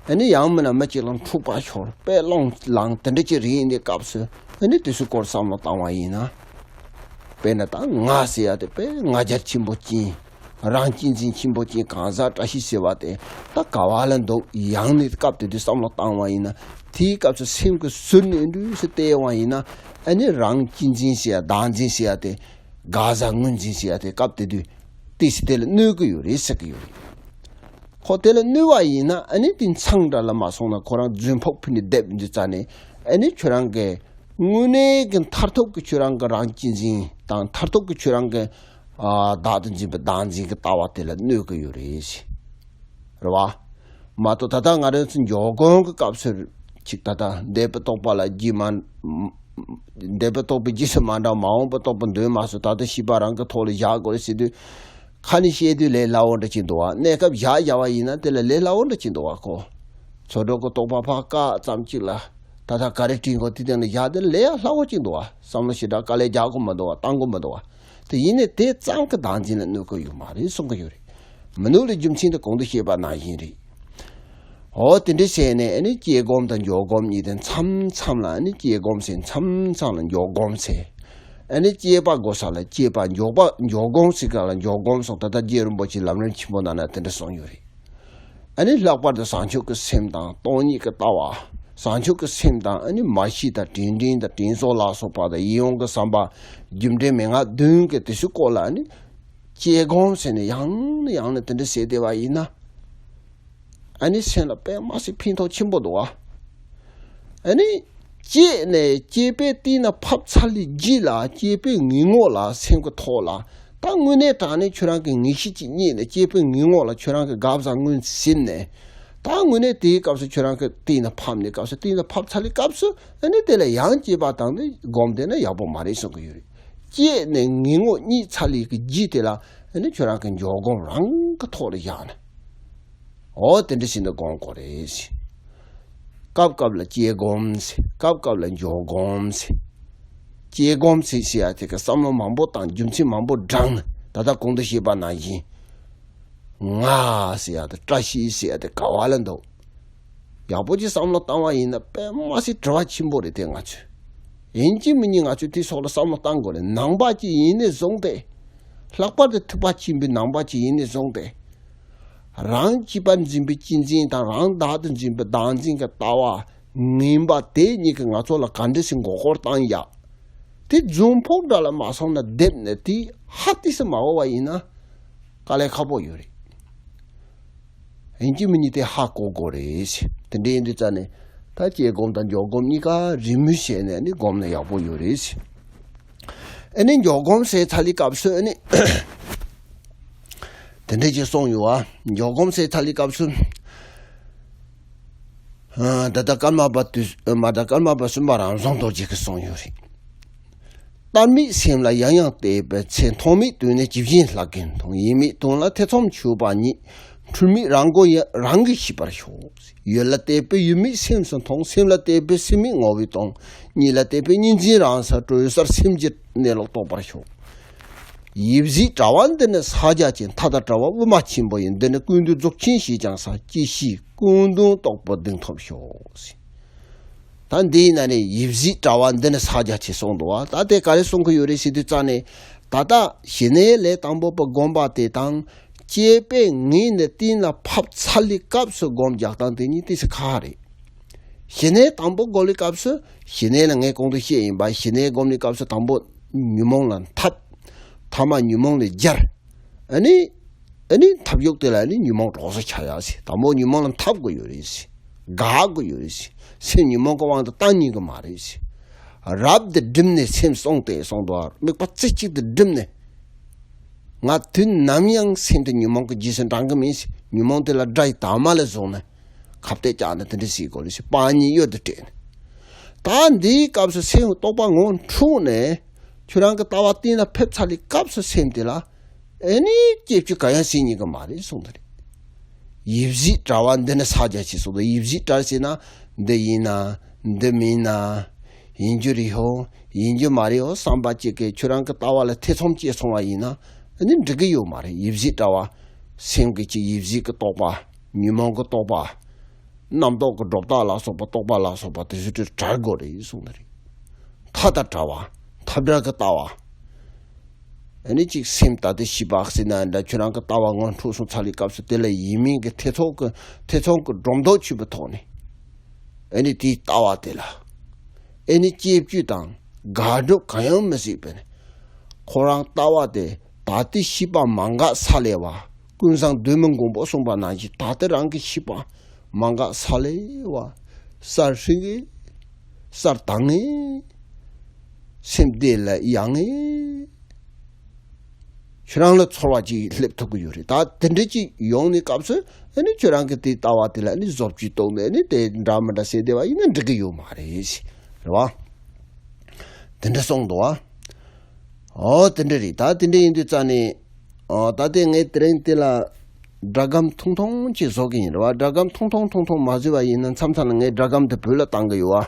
ཨ་ནི་ཡང་མིན་ན་མི་གཅིག་ལ་འཁྲུག་པ་ཤོར། དཔེ་རླུང་ལངས། དེ་འདྲ་ཅིག་རེད་ནས་སྐབས་སུ་ཨ་ནི་དེ་ཚོའི་སྐོར་བསམ་བློ་བཏང་བ་ཡིན་ན། དཔེར་ན་ད་ང་ཟེར་ཡ་དེ་དཔེ་ང་རྒྱལ་ཆེན་པོ་ཅན། རང་གཅེས་འཛིན་ཆེན་པོ་ཅན་གང་ཟག་བཀྲ་ཤིས་ཟེར་བ་དེ་ད་ག་བ་ལ་འདུག་ཡང་ནས་སྐབས་དེ་དུས་བསམ་བློ་བཏང་བ་ཡིན་ན། དེའི་སྐབས་སུ་སེམས་ཀྱི་ཟུར་ནས་འདྲུས་སུ་བལྟས་པ་ཡིན་ན། ཨ་ནི་རང་གཅེས་འཛིན་ཟེར་ཡ་བདག་འཛིན་ཟེར་ཡ་དེ། དགག་བྱ་ངོས་འཛིན་ཟེར་ཡ་དེ་སྐབས་དེ་དུས་ཏོག་ཙམ་དེ་ལ་གནོད་ཀྱི་ཡོད་རེད་ཟེར་གྱི་ཡོད་རེད། ཁོ་དེ་ལ་གནོད་པ་ཡིན་ན་ཨ་ནི་དེ་མཚང་འདྲ་ལ་མ་སོང་ན་ཁོ་རང་རྫུན་ཕོག་ཕུ་ནས་བསྡད་འདི་རྩ་ནས། ཨ་ནི་ཁྱོད་རང་གི་དངོས་གནས་ཀྱི་མཐར་ཐུག་གི་ཁྱོད་རང་གི་རང་གཅེས་འཛིན་དང་མཐར་ཐུག་གི་ཁྱོད་རང་གི་ཨ་བདག་ཏུ་འཛིན་པའི་བདག་འཛིན་གྱི་ལྟ་བ་དེ་ལ་གནོད་ཀྱི་ཡོད་རེད། རེད་བ། མ་གཏོགས་ད་ལྟ་ང་རང་ཚོ་འཇོག་སྒོམ་གྱི་སྐབས་སུ་ཅིག་ད་ལྟ་འདས་པའི་རྟོག་པ་ལ་རྒྱུས་མ། འདས་པའི་རྟོག་པའི་རྗེས་སུ་མ་འབྲང་། མ་འོངས་པའི་རྟོག་པ་འདོད་མ་སོང་། ད་ལྟ་ཤེས་པ་རང་གི་ཐོག་ལ་བཞག་དགོས་རེད་ཟེར་དུས། ཁ་ནས་བཤད་དུས་ལས་སླ་བོ་འདྲ་ཅིག་འདུག་བ། གནས་སྐབས་བཞག་བཞག་པ་ཡིན་ན་དེ་ལ་ལས་སླ་བོ་འདྲ་ཅིག་འདུག་བ་ཁོ། ཚོགས་གྲོགས་ཀྱི་རྟོག་པ་ཕར་བཀག་ཙམ་ཅིག་ལ། ད་ལྟ་ག་རེ་དྲིས་གོ་དེ་སྟེང་ལ་བཞག་དེ་ལས་ཡང་སླ་བོ་ཅིག་འདུག་བ། བསམ་བློ་ཞེ་དྲག་དཀའ་ལས་རྒྱག་དགོས་མི་འདུག་བ། བཏང་དགོས་མི་འདུག་བ། དེ་ཡིན་ནའི་དེ་ཙམ་གྱི་བདག་འཛིན་ལ་གནོད་ཀྱི་ཡོད་མ་རེད་གསུང་གི་ཡོད་རེད། མི་ནུས་ལ་རྒྱུ་མཚན་དེ་གོང་དུ་བཤད་པ་ནང་བཞིན་རེད། འོ་དེ་འདྲ་བྱས་ནས་ཨ་ནི་དཔྱད་སྒོམ་དང་འཇོག་སྒོམ་གཉིས་དེ་མཚམས་མཚམས་ལ། ཨ་ནི་དཔྱད་སྒོམ་ཟེར་མཚམས་མཚམས་ལ་འཇོག་སྒོམ་ཟེར། ཨ་ནི་དཔྱད་པ་དགོས་ས་ལ་དཔྱད་པ། འཇོག་པ་འཇོག་སྒོམ་ཟེར་ག་ལ་འཇོག་སྒོམ་སོགས། ད་ལྟ་རྗེ་རིན་པོ་ཆེའི་ལམ་རིམ་ཆེན་པོ་ནང་ན་དེ་འདྲ་གསུངས་ཡོད་རེད། ཨ་ནི་ལྷག་པར་དུ་བྱང་ཆུབ་ཀྱི་སེམས་དང་སྟོང་ཉིད་ཀྱི་ལྟ་བ། བྱང་ཆུབ་ཀྱི་སེམས་དང་ཨ་ནི་མར་ཤེས་དང་དྲན་འདྲེན་དང་དྲན་གསོ་ལ་སོགས་པ་དང་། ཡིད་འོང་གི་བསམ་པ། རྒྱུ་འབྲས་མན་ངག་བདུན་གྱི་དེ་ཚོའི་སྐོར་ལ་ཨ་ནི་དཔྱད་སྒོམ་ཟེར་ནས་ཡང་ནས་ཡང་ནས་དེ་འདྲ་བྱས་བསྡད་པ་ཡིན་ན། ཨ་ནི་སེམས་ལ་དཔེ་མ་སྲིད་ཕན་ཐོགས་ཆེན་པོ་འདུག་བ། ཨ་ནི་དཔྱད་ནས་དཔྱད་པའི་གཏིང་ན་ཕབ་ཚར་བའི་རྗེས་ལ། དཔྱད་པའི་ངོས་ངོ་ལ་སེམས་ཀྱི་ཐོག་ལ། ད་དངོས་གནས་དྲང་གནས་ཁྱོད་རང་གི་ངེས་ཤེས་ཀྱིས་རྙེད་ནས། དཔྱད་པའི་ངོས་ངོ་ལ་ཁྱོད་རང་གི་དགག་བྱ་ངོས་ཟིན་ནས། ད་དངོས་གནས་དེའི་སྐབས་སུ་ཁྱོད་རང་གི་གཏིང་ན་ཕབ་ནས། སྐབས་སུ་གཏིང་ན་ཕབ་ཚར་བའི་སྐབས་སུ་ཨ་ནི་དེ་ལ་ཡང་དཔྱད་པ་བཏང་ནས་སྒོམ་བསྡད་ན་ཡག་པོ་མ་རེད་གསུང་གི་ཡོད་རེད། དཔྱད་ནས་ངོས་ངོ་རྙེད་ཚར་བའི་གི་རྗེས་དེ་ལ་ཨ་ནི་ཁྱོད་རང་གི་འཇོག་སྒོམ་རང་གི་ཐོག་ལ་བཞག་ནས། འོ་དེ་འདྲ་བྱས་ནས་སྒོམ་དགོས་རེད། སྐབས་སྐབས་ལ་དཔྱད་སྒོམ་ཟེར། སྐབས་སྐབས་ལ་འཇོག་སྒོམ་ཟེར། དཔྱད་སྒོམ་ཟེར་ཟེར་ཡ་དེ་ག་བསམ་བློ་མང་པོ་བཏང་། རྒྱུ་མཚན་མང་པོ་བགྲངས་ནས། ད་ལྟ་གོང་དུ་བཤད་པ་ནང་བཞིན། ང་ཟེར་ཡ་དེ། བཀྲ་ཤིས་ཟེར་ཡ་དེ་ག་བ་ལ་འདུག་ཡག་པོ་ཅིག་བསམ་བློ་བཏང་བ་ཡིན་ན་དཔེ་མ་སྲིད་དྲི་བ་ཆེན་པོ་རེད་དེ། ང་ཚོས་ཡིན་གཅིག་མིན་གཉིས་ང་ཚོས་དེ་སོགས་ལ་བསམ་བློ་བཏང་དགོས་རེད། ནང་པ་ཅིག་ཡིན་ནས་བཟུང་སྟེ། ལྷག་པར་དུ་ཐེག་པ་ཆེན་པོའི་ནང་པ་ཅིག་ཡིན་ནས་བཟུང་སྟེ། རང་གཅེས་པར་འཛིན་པའི་གཅེས་འཛིན་དང་། རང་བདག་ཏུ་འཛིན་པའི་བདག་འཛིན་གྱི་ལྟ་བ་ངན་པ་དེ་གཉིས་ཀྱིས་ང་ཚོ་ལ་ག་འདྲ་སེ་མགོ་སྐོར་བཏང་ཡ། དེ་རྫུན་ཕོག་འདྲ་ལ་མ་སོང་ན་བསྡད་ནས་དེ་ཧ་ཏི་སེ་མ་གོ་བ་ཡིན་ན་དཀའ་ལས་ཁག་པོ་ཡོད་རེད། ཡིན་གཅིག་མིན་གཉིས་དེ་ཧ་གོ་དགོས་རེད། དེ་འདྲ་ཡིན་དུས་ཙ་ནས་ད་དཔྱད་སྒོམ་དང་འཇོག་སྒོམ་གཉིས་ཀ་རེས་མོས་བྱས་ནས་ནི་སྒོམ་ན་ཡག་པོ་ཡོད་རེད། ཨ་ནི་འཇོག་སྒོམ་ཟེར་ཚར་བའི་སྐབས་སུ་ཨ་ནི་དེ་འདྲ་ཅིག་གསུངས་ཡོད་བ། འཇོག་སྒོམ་ཟེར་ཚར་བའི་སྐབས་སུ། ཨ། ད་ལྟ་ཀརྨ་པ་དུས། མ་ད་ཀརྨ་པ་གསུམ་པ་རང་བྱུང་རྡོ་རྗེ་གིས་གསུངས་ཡོད་རེད། ལྟར་མེད་སེམས་ལ་ཡང་ཡང་བལྟས་པའི་ཚེ། མཐོང་མེད་དོན་ནི་ཇི་བཞིན་ལྷག་གིས་མཐོང་། ཡེངས་མེད་དོན་ལ་ཐེ་ཚོམ་ཆོད་པ་ཉིད། འཁྲུལ་མེད་རང་སྒོ་ཡང་རང་གིས་ཤེས་པར་ཤོག། ཡུལ་ལ་བལྟས་པས་ཡུལ་མེད་སེམས་སུ་མཐོང་། སེམས་ལ་བལྟས་པས་སེམས་མེད་ངོ་བོས་སྟོང་། གཉིས་ལ་བལྟས་པས་གཉིས་འཛིན་རང་སར་གྲོལ། གསལ་སེམས་ཀྱི་གནས་ལུགས་རྟོགས་པར་ཤོག། ཡིད་གཟུགས་དྲ་བ་འདི་ནི་ས་རྒྱ་ཆེ། མཐའ་དང་བྲལ་བ་དབུ་མ་ཆེན་པོ་ཡིན། འདི་ནི་ཀུན་འདུས་རྫོགས་ཆེན་ཞེས་ཀྱང་ཟེར། སྐྱེ་ཤི་ཀུན་དོན་རྟོགས་པའི་གདེང་ཐོབ་ཤོག། ད་འདིའི་ནང་ནས་ཡིད་གཟུགས་དྲ་བ་འདི་ནི་ས་རྒྱ་ཆེ་གསུངས་འདུག་བ། ད་དེ་ག་རེ་གསུང་གི་ཡོད་རེད་ཟེར་དུས་ཙ་ནས། ད་ལྟ་ཞི་གནས་ལས་དང་པོ་པའི་སྒོམ་པ་དེ་དང་། དཔྱད་པས་ངེས་ནས་གཏིང་ལ་ཕབ་ཚར་བའི་སྐབས་སུ་སྒོམ་རྒྱག་སྟངས་དེ་གཉིས་ཏོག་ཙམ་ཁག་རེད། ཞི་གནས་དང་པོ་སྒོམ་པའི་སྐབས་སུ། ཞི་གནས་ལ་ངས་གོང་དུ་བཤད་ཡིན་པ། ཞི་གནས་སྒོམ་པའི་སྐབས་སུ་དང་པོ་ཉོན་མོངས་ལ་འཐབ། ཐ་མ་ཉོན་མོངས་ལས་སྦྱར། ཨ་ནི། ཨ་ནི་འཐབ་ཕྱོགས་དེ་ལ་ཨ་ནི་ཉོན་མོངས་གྲོགས་སུ་ཆགས་ཡ་ཟེར། དང་པོ་ཉོན་མོངས་ལ་འཐབ་དགོས་ཡོད་རེད་ཟེར། དགག་དགོས་ཡོད་རེད་ཟེར། སེམས་ཉོན་མོངས་ཀྱི་དབང་དུ་བཏང་ཉན་གི་མ་རེད་ཟེར། རབ་ཏུ་བསྒྲིམས་ནས་སེམས་བསྲུངས་ཏེ་གསུངས་འདུག་དམིགས་པ་རྩེ་གཅིག་ཏུ་བསྒྲིམས་ནས། ང་དུས་ནམ་ཡང་སེམས་དེ་ཉོན་མོངས་ཀྱི་རྗེས་སུ་འབྲང་གི་མིན་ཟེར། ཉོན་མོངས་དེ་ལ་དགྲ་ཡི་དྭངས་མ་ལ་བཟུང་ནས། ཁ་གཏད་བཅག་ནས་དེ་འདྲ་བྱེད་དགོས་རེད་ཟེར། པ་ཉིད་གཡུལ་དུ་སྤྲད་ནས། ད་འདིའི་སྐབས་སུ་སེམས་རྟོག་པ་ངོ་འཕྲོད་ནས། ཁྱོད་རང་གི་ལྟ་བ་གཏིང་ལ་ཕེབས་ཚར་བའི་སྐབས་སུ་སེམས་དེ་ལ། ཨེ་ནི་སྐྱེ་བཅུ་གང་ཡང་ཟིན་ཉན་གི་མ་རེད་གསུངས་དེ་རེད། ཡིད་གཟུགས་དྲ་བ་འདི་ནི་ས་རྒྱ་ཆེ་གསུངས་དེ། ཡིད་གཟུགས་དྲ་ཟེར་ན་འདི་ཡིན་ན། འདི་མིན་ན། ཡིན་རྒྱུ་རེད་ཧོ། ཡིན་རྒྱུ་མ་རེད་ཧོ་བསམ་པ་གཅིག་གིས་ཁྱོད་རང་གི་ལྟ་བ་ལ་ཐེ་ཚོམ་སྐྱེས་སོང་བ་ཡིན་ན། ཨ་ནི་འགྲིག་གི་ཡོད་མ་རེད། ཡིད་གཟུགས་དྲ་བ། སེམས་ཀྱི་ཅིག་ཡིད་གཟུགས་ཀྱི་རྟོག་པ། ཉོན་མོངས་ཀྱི་རྟོག་པ། རྣམ་རྟོག་གི་སྒྲོ་བཏགས་ལ་སོགས་པ། རྟོག་པ་ལ་སོགས་པ་དེ་ཚོ་དྲ་དགོས་རེད་གསུངས་ནི་རེད། མཐའ་དང་བྲལ་བ། འཐབ་བྲལ་གྱི་ལྟ་བ། ཨ་ནི་གཅིག་སེམས་ད་ལྟའི་ཤེས་པ་ཟེར་ན་འདྲ། ཁྱོད་རང་གི་ལྟ་བ་ངོ་འཕྲོད་སོང་ཚར་བའི་སྐབས་སུ་དེ་ལ་ཡིན་མིན་གྱི་ཐེ་ཚོམ་གྱི་ཐེ་ཚོམ་གྱི་སྒྲོ་འདོགས་ཆོད་པའི་ཐོག་ནས། ཨ་ནི་དེའི་ལྟ་བ་དེ་ལ། ཨ་ནི་སྐྱེ་བཅུ་དང་དགག་སྒྲུབ་གང་ཡང་མི་སྲིད་པས་ནི། ཁོ་རང་ལྟ་བ་དེ་ད་ལྟའི་ཤེས་པ་མ་འགགས་ས་ལས་བ། ཀུན་བཟང་སྡེ་མི་མགོན་པོ་གསུངས་པ་ནང་བཞིན་ད་ལྟ་རང་གི་ཤེས་པ་མ་འགགས་ས་ལས་བ། སར་ཧྲིག་གེ། སར་དྭངས་ངེ། སེམས་བདེ་ལ་ཡང་ངེ། ཁྱོད་རང་ལ་ཚོར་བ་ཅིག་སླེབས་ཐུབ་ཀྱི་ཡོད་རེད། ད་དེ་འདྲ་ཅིག་ཡོང་ནས་སྐབས་སུ་ཨ་ནི་ཁྱོད་རང་གི་དེའི་ལྟ་བ་དེ་ལ་ཨ་ནི་བཟོ་བཅོས་གཏོང་ནས་ཨ་ནི་དེ་འདྲ་མི་འདྲ་ཟེར་བསྡད་པ་ཡིན་ན་འགྲིག་གི་ཡོད་མ་རེད། རེད་བ། དེ་འདྲ་གསུངས་འདུག་བ། ཨོ་དེ་འདྲ་རེད། ད་དེ་འདྲ་ཡིན་དུས་ཙ་ནས། ཨོ་ད་དེ་ངས་དེ་རིང་དེ་ལ་སྒྲ་སྒམ་ཐུང་ཐུང་ཅིག་བཟོ་གི་ཡིན། རེད་བ། སྒྲ་སྒམ་ཐུང་ཐུང་ཐུང་ཐུང་མ་བཟོས་པ་ཡིན་ན་མཚམས་མཚམས་ལ་ངས་སྒྲ་སྒམ་དེ་བོད་ལ་བཏང་གི་ཡོད་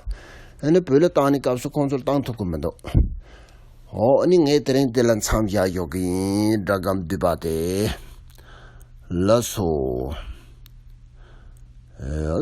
བ། ཨ་ནི་བོད་ལ་བཏང་ནས་སྐབས་སུ་ཁོང་ཚོར་བཏང་ཐུབ་ཀྱི་མི་འདུག་ཨོ་ཨ་ནི་ངས་དེ་རིང་དེ་ལ་མཚམས་བཞག་འཇོག་གི་ཡིན། སྒྲ་སྒམ་བསྡུས་པ་དེ། ལགས་སོ།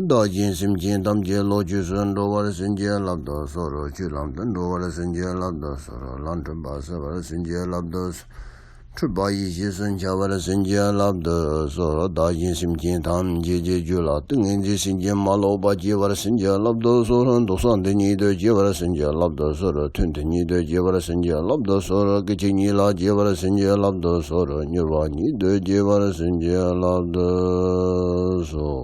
བདག་གཞན་སེམས་ཅན་ཐམས་ཅད་བློ་ཆོས་སུ་འགྲོ་བར་བྱིན་གྱིས་བརླབ་ཏུ་གསོལ། ཆོས་ལམ་དུ་འགྲོ་བར་བྱིན་གྱིས་བརླབ་ཏུ་གསོལ། ལམ་འཁྲུལ་པ་སེལ་བར་བྱིན་གྱིས་བརླབ་ཏུ་གསོལ། འཁྲུལ་པ་ཡེ་ཤེས་སུ་འཆར་བར་བྱིན་གྱིས་བརླབ་ཏུ་གསོལ། བདག་གཞན་སེམས་ཅན་ཐམས་ཅད་ཀྱི་རྒྱུད་ལ་ཏིང་ངེ་འཛིན་སེམས་ཅན་མ་ལོག་པ་སྐྱེ་བར་བྱིན་གྱིས་བརླབ་ཏུ་གསོལ། མདོ་གསུམ་དོན་གཉིས་སུ་སྐྱེ་བར་བྱིན་གྱིས་བརླབ་ཏུ་གསོལ། ཐུན་དོན་གཉིས་སུ་སྐྱེ་བར་བྱིན་གྱིས་བརླབ་ཏུ་གསོལ། སྐད་ཅིག་གཉིས་ལ་སྐྱེ་བར་བྱིན་གྱིས་བརླབ་ཏུ་གསོལ། མྱུར་བ་ཉིད་དུ་སྐྱེ་བར་བྱིན་གྱིས་བརླབ་ཏུ་གསོལ།